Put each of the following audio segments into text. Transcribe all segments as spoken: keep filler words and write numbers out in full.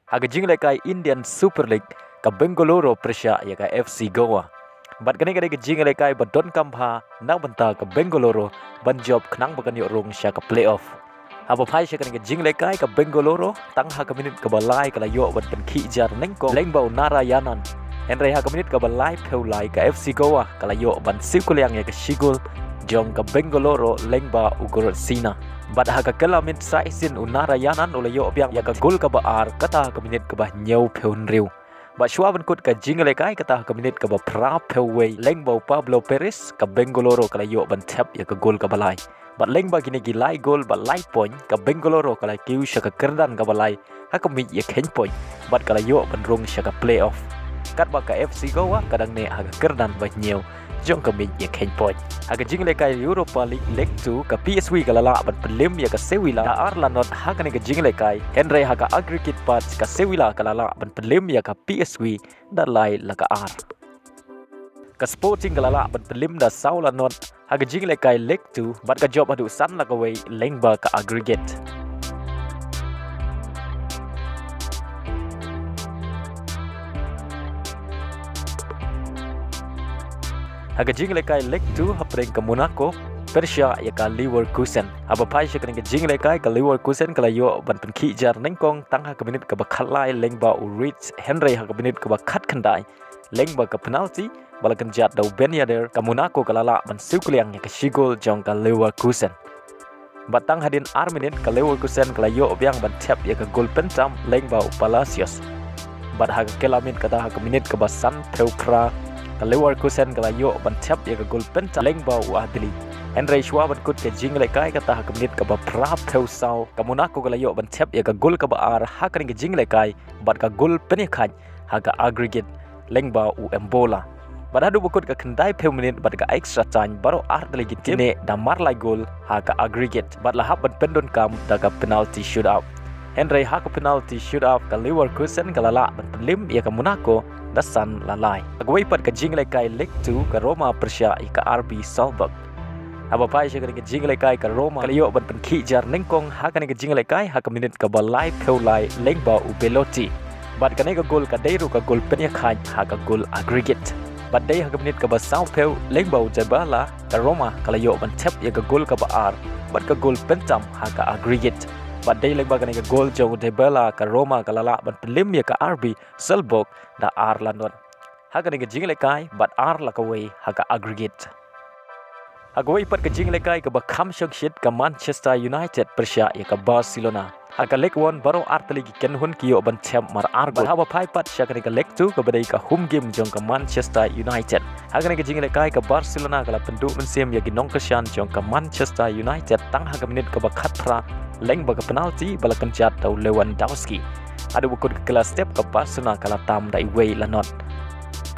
Ha ka jinglehkai Indian Super League, ka Bengaluru pyrshah ïa ka F C Goa. Bad kane ka dei ka jinglehkai ba donkam bha na bynta ka Bengaluru ban jop khnang ba kan ïoh rung sha ka playoff. Haba phai sha kane ka jinglehkai, ka Bengaluru tang ha ka minit kaba lai ka la ïoh ban pynkhih jar nyngkong lyngba u Narayanan. Hynrei ha ka minit kaba laiphew lai, ka F C Goa ka la ïoh ban siew kylliang ïa ka shi gol jong ka Bengaluru lyngba u Gurutsena. Bad ha ka kylla miet sa shisien u Narayanan u la ïoh biang ïa ka gol kaba ar, kata ha ka minit kaba hynñiewphew hynriew. Bad shuwa ban kut ka jinglehkai, kata ha ka minit kaba phraphew wei, lyngba u Pablo Perez, ka Bengaluru ka la ïoh ban thep ïa ka gol kaba lai. Bad lyngba kine ki lai gol bad lai point, ka Bengaluru ka la kiew sha ka kyrdan kaba lai ha ka miej ïakheiñ point, bad ka la ïoh ban rung sha ka playoff. Katba ka F C Goa ka dang neh ha ka kyrdan ba hynñiew jong ka miej ïakheiñ point. Ha ka jinglehkai Europa League Leg two, ka P S V ka la lah ban pynlem ïa ka Sevilla da ar la not ha kane ka jinglehkai. Hynrei ha ka aggregate pass, ka Sevilla ka la lah ban pynlem ïa ka P S V da lai la ka ar. Ka Sporting ka la lah ban pynlem da saw la not ha ka jinglehkai Leg two, bad ka jop haduh san la ka wei lyngba ka aggregate. Ha ka jinglehkai Leg two, hapdeng ka Monaco pyrshah ïa ka Leverkusen. Haba phai sha kane ka jinglehkai, ka Leverkusen ka la ïoh ban pynkhih jar nyngkong tang ha ka minit kaba khatlai lyngba u Reus, hynrei ha ka minit kaba khatkhyndai lyngba ka penalty ba la kynjat da u Ben Yedder, ka Monaco ka la lah ban siew kylliang ïa ka shi gol jong ka Leverkusen. Bad tang hadien ar minit, ka Leverkusen ka la ïoh biang ban thep ïa ka gol pyntam lyngba u Palacios. Bad ha ka kylla miet, kata ha ka minit kaba sanphew phra, ka Leverkusen ka la ïoh ban thep ïa ka gol pyntam lyngba u Adli. Hynrei shuwa ban kut ka jinglehkai, kata ha ka minit kaba phraphew saw, ka Monaco ka la ïoh ban thep ïa ka gol kaba ar ha kane ka jinglehkai, bad ka gol pynïakhaid ha ka aggregate lyngba u Embolo. Bad haduh ba kut ka khyndaiphew minit bad ka extra time, baroh artylli ki team ki neh da mar lai gol ha ka aggregate, bad la hap ban pyndonkam da ka penalty shootout. Hynrei ha ka penalty shootout, ka Leverkusen ka la lah ban pynlem ïa ka Monaco da san la lai. Ha kawei pat ka jinglehkai Leg two, ka Roma pyrshah ïa ka R B Salzburg. Haba phai sha kane ka jinglehkai, ka Roma ka la ïoh ban pynkhih jar nyngkong ha kane ka jinglehkai ha ka minit kaba laiphew lai lyngba u Belotti. Bad kane ka gol ka dei ruh ka gol pynïakhaid ha ka gol aggregate. Bad dei ha ka minit kaba sawphew, lyngba u Dybala, ka Roma ka la ïoh ban thep ïa ka gol kaba ar bad ka gol pyntam ha ka aggregate. Bad dei lyngba kane ka gol jong u Dybala, ka Roma ka la lah ban pynlem ïa ka R B Salzburg da ar la not ha kane ka jinglehkai, bad ar la kawei ha ka aggregate. Ha kawei pat ka jinglehkai kaba kham shongshit, ka Manchester United pyrshah ïa ka Barcelona. Ha ka Ligue one, baroh artylli ki kynhun ki ïoh ban thep mar ar gol. Bad haba phai pat sha kane ka Ligue two, kaba dei ka home game jong ka Manchester United, ha kane ka jinglehkai, ka Barcelona ka la pynduh mynsiem ïa ki nongkyrshan jong ka Manchester United tang ha ka minit kaba khatphra, lyngba ka penalty ba la kynjat da u Lewandowski. Haduh ba kut ka kylla step, ka Barcelona ka la tam da iwei la not.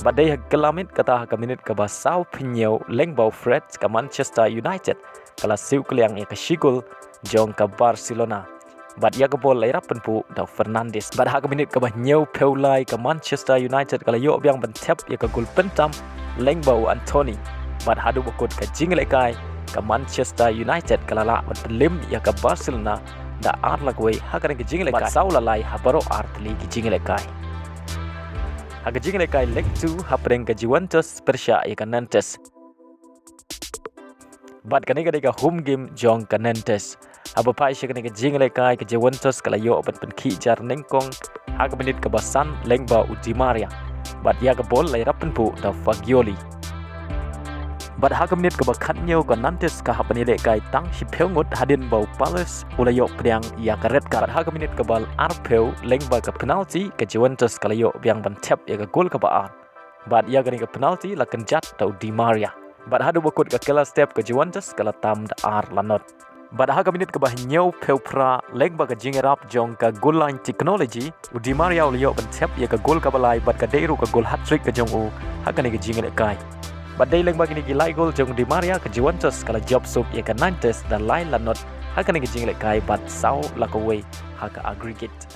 Bad dei ha ka kylla miet, kata ha ka minit kaba sawphew hynñiew, lyngba u Fred, ka Manchester United ka la siew kylliang ïa ka shi gol jong ka Barcelona. Bad ïa ka bol la ïarap pynpuh da u Fernandes. Bad ha ka minit kaba hynñiewphew lai, ka Manchester United ka la ïoh biang ban thep ïa ka gol pyntam, lyngba u Antony. Bad haduh ba kut ka jinglehkai, ka Manchester United ka la lah ban pynlem ïa ka Barcelona da ar la kawei ha kane ka jinglehkai, bad saw la lai ha baroh artylli ki jinglehkai. Ha ka jinglehkai Ligue two, hapdeng ka Juventus pyrshah ïa ka Nantes. Bad kane ka dei ka home game jong ka Nantes. Haba phai sha kane ka jinglehkai, ka Juventus ka la ïoh ban pynkhih jar nyngkong ha ka minit kaba san, lyngba u Di Maria. Bad ïa ka bol la ïarap pynpuh da u Fagioli. Bad ha ka minit kaba khathynñiew, ka Nantes ka hap ban ïalehkai tang shiphew ngut hadien ba u Palacios u la ïoh pdiang ïa ka red card. Bad ha ka minit kaba arphew, lyngba ka penalty, ka Juventus ka la ïoh biang ban thep ïa ka gol kaba ar. Bad ïa kane ka penalty la kynjat da u Di Maria. Bad haduh ba kut ka kylla step, ka Juventus ka la tam da ar la not. Bad ha ka minit kaba hynñiewphew phra, lyngba ka jingïarap jong ka goal line technology, u Di Maria u la ïoh ban thep ïa ka gol kaba lai, bad ka dei ruh ka gol hat-trick ka jong u ha kane ka jinglehkai. Bad dei lyngba kine ki lai gol jong u Di Maria, ka Juventus ka la jop suk ïa ka Nantes da lai la not ha kane ka jinglehkai, bad saw la kawei ha ka aggregate.